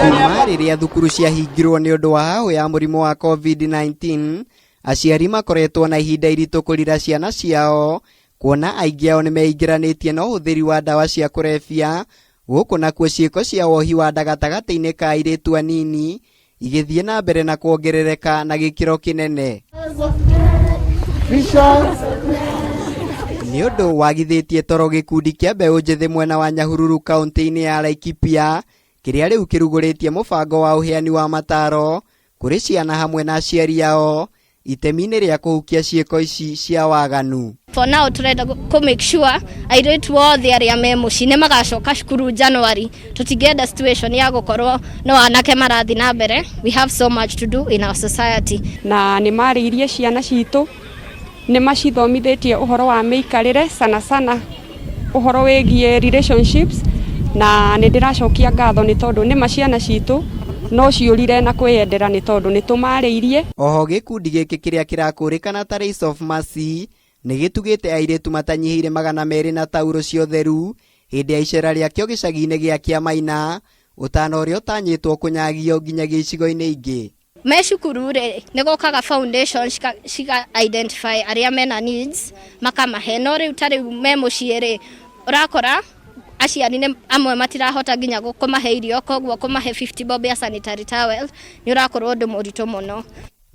Kuma rĩrĩa thukuru ciahingirwo nĩ ũndũ wa hahũ ya mũrimũ wa COVID-19, aciari makoretwo na ihinda iritũ kũrira ciana ciao, kuona aingĩ ao nĩmeingĩranĩtie na ũhũthĩri wa ndawa cia kũrebia, gũkũ nakuo ciĩko cia wohi wa nda gatagatĩ-inĩ ka airĩtu anini igĩthiĩ na mbere na kuongerereka na gĩkĩro kĩnene. Nĩ ũndũ wagithĩtie toro gĩkundi kĩa mbeũ njĩthĩ mwena wa Nyahururu kaũntĩ-inĩ ya Laikipia kĩrĩa rĩu kĩrugũrĩtie mũbango wa ũheani wa mataro kũrĩ ciana hamwe na aciari ao itemi-inĩ rĩa kũhukia ciĩko ici cia waganu. For now turenda kũ make sure airĩtu othe arĩa me mũciĩ nĩ magacoka cukuru January. Tũtingĩenda situation ya gũkorwo no anake marathiĩ na mbere. We have so much to do in our society. Na nĩ marĩirie ciana citũ, nĩ macithomithĩtie ũhoro wa mĩikarĩre sana sana ũhoro wĩgiĩ relationships, na nĩ ndĩracokia ngatho nĩ tondũ nĩma ciana citũ no ciũrire na kwĩyendera nĩ tondũ nĩ tũmarĩirie. Oho gĩkundi gĩkĩ kĩrĩa kĩrakũrĩkana ta Race of Mercy nĩ gĩtugĩte airĩtu matanyihĩire 200 na tauro cia ũtheru hĩndĩ ya icera rĩakĩo gĩcagi-inĩ gĩa Kĩamaina, ũtana ũrĩa ũtanyĩtwo kũnyagio nginyagia icigo-inĩ ingĩ. Me cukuru rĩ, nĩ gũkaga foundation ciga identify arĩa mena needs makamahe, no rĩu ta rĩu me mũciĩ rĩ, ũrakora aciari nĩ amwe matirahota nginya kũmahe irio, koguo kũmahe 50 bob ya sanitary towel nĩ ũrakorwo ũndũ mũritũ mũno.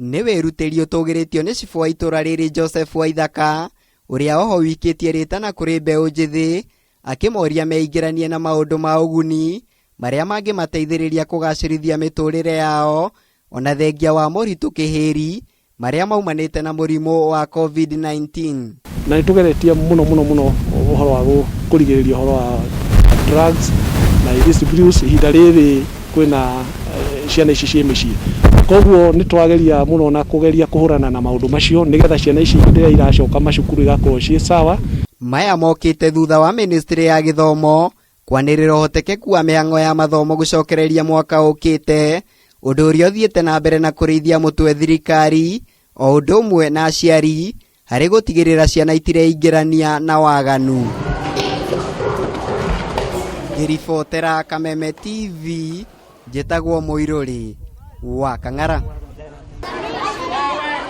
Nĩ wĩrutĩri ũtũgĩrĩtio nĩ cibũ wa itũra rĩrĩ Joseph Waithaka, ũrĩa oho wikĩtie rĩtana kũrĩ mbeũ njĩthĩ akĩmoria meingĩranie na maũndũ ma ũguni marĩa mangĩmateithĩrĩria kũgacĩrithia mĩtũrĩre yao ona thengia wa moritũ kĩhĩri marĩa maumanĩte na mũrimũ wa COVID-19. Na nĩ tũgeretie mũno mũno mũno ũhoro wa kũrigĩrĩria ũhoro wa drugs na illicit brews. Ihinda rĩrĩ kwĩna ciana ici ciĩ mĩciĩ, koguo nĩ twageria mũno na kũgeria kũhũrana na maũndũ macio nĩgetha ciana ici hĩndĩ ĩrĩa iracoka macukuru igakorwo ciĩ sawa. Maya mokĩte thutha wa ministry ya gĩthomo kwanĩrĩra ũhotekeku wa mĩhang'o ya mathomo gũcokereria mwaka ũkĩte, ũndũ ũrĩa ũthiĩte na mbere na kũrĩithia mũtwe thirikari o ũndũ ũmwe na aciari harĩ gũtigĩrĩra ciana itireingĩrania na waganu. Ngĩribotera Kameme TV, njĩtagwo Mũirũrĩ wa Kang'ara.